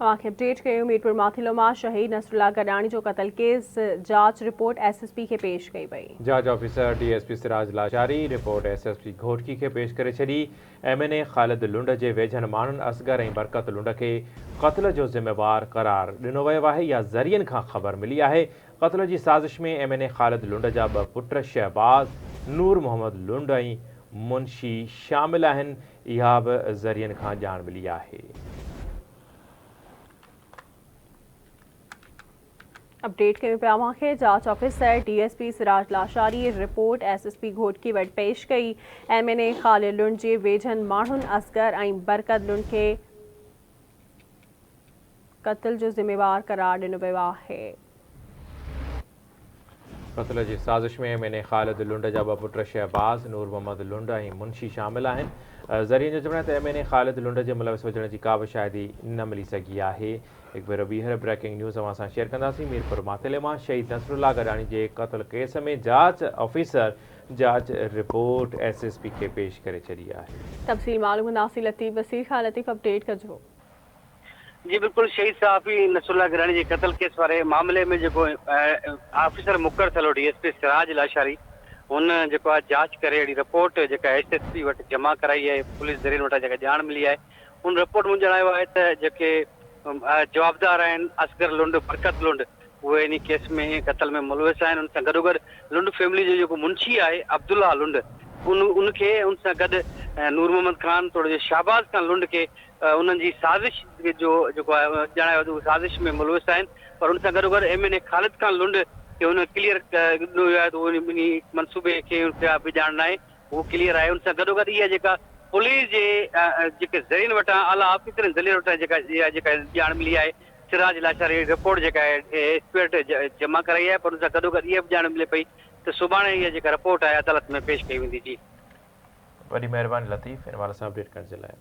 اوهان کي اپڊيٽ ڪيون ميرپور ماٿيلو مان شهيد نصرالله گڏاڻي جو قتل ڪيس جاچ رپورٽ ايس ايس پي کي پيش ڪئي وئي. جاچ officer D S P Siraj Lashari report S S P Ghotki کي پيش ڪري ڇڏي. M N A Khalid Lund جي ويجهن ماڻهن اصغر ۽ برڪت لنڊ کي قتل جو ذميوار قرار ڏنو ويو آهي يا ذريعن کان خبر ملي آهي قتل جي سازش ۾ M N A Khalid Lund جا ٻه پٽ شهباز، نور محمد لنڊ ۽ منشي شامل آهن اها به ذريعن کان ڄاڻ ملي آهي. اپڊيٽ ڪيون پيا اوهان کي جاچ officer D S P Siraj Lashari report S S P Ghotki وٽ پيش ڪئي M N A Khalid Lund جي ويجهن ماڻهن اصغر ۽ برڪت لنڊ کي قتل جو ذميوار قرار ڏنو ويو آهي. قتل جي سازش ۾ M N A Khalid Lund جا ٻه پٽ شهباز، نور محمد لنڊ ۽ منشي شامل آهن. ذريعن جو چوڻ آهي ته ايم اين اي خالد لنڊ جي ملوث هجڻ جي ڪابه شاهدي نه ملي سگهي آهي. هڪ ڀيرو ٻيهر بريڪنگ نيوز اوهان سان شيئر ڪنداسين ميرپور ماٿيلي مان شهيد نصرالله گڏاڻي جي قتل ڪيس ۾ جاچ آفيسر جاچ رپورٽ ايس ايس پي کي پيش ڪري ڇڏي آهي. تفصيل معلوم ڪنداسين لطيف وسير کان لطيف اپڊيٽ ڪجو. جي بلڪل شهيد صحافي نصرالله گرهڻي جي قتل ڪيس واري معاملي ۾ جيڪو آفيسر مقرر ٿيل هو D S P Siraj Lashari هن جيڪو آهي جاچ ڪري اهڙي رپورٽ جيڪا ايس ايس پي وٽ جمع ڪرائي آهي پوليس ذريعن وٽان جيڪا ڄاڻ ملي آهي ان رپورٽ ۾ ڄاڻايو آهي ته جيڪي جوابدار آهن اصغر لنڊ برڪت لنڊ اهي انهي ڪيس ۾ قتل ۾ ملوث آهن ان سان گڏوگڏ لنڊ فيملي جو جيڪو منشي آهي عبدالله لنڊ ان ان کي ان سان گڏ نور محمد خان توڙي جو شهباز خان لنڊ کي انهن جي سازش جو جيڪو آهي ڄاڻايو ته اهي سازش ۾ ملوث آهن پر ان سان گڏوگڏ M N A Khalid Khan Lund کي ان ڪليئر ڏنو ويو آهي ته اهو انهي منصوبي کي ان کي به ڄاڻ ناهي اهو ڪليئر آهي ان سان گڏوگڏ اها جيڪا پوليس جي جيڪي ذريعن وٽان اعليٰ آفيسرن ذريعن وٽان جيڪا اها جيڪا ڄاڻ ملي آهي سراج لاشاري رپورٽ جيڪا آهي ايس پي وٽ جمع ڪرائي آهي پر ان سان گڏوگڏ اها به ڄاڻ ملي پئي ته سڀاڻي اها جيڪا رپورٽ آهي عدالت ۾ پيش ڪئي ويندي جي. وڏي مهرباني لطيف ان حوالي سان اپڊيٽ ڪرڻ جي لاء.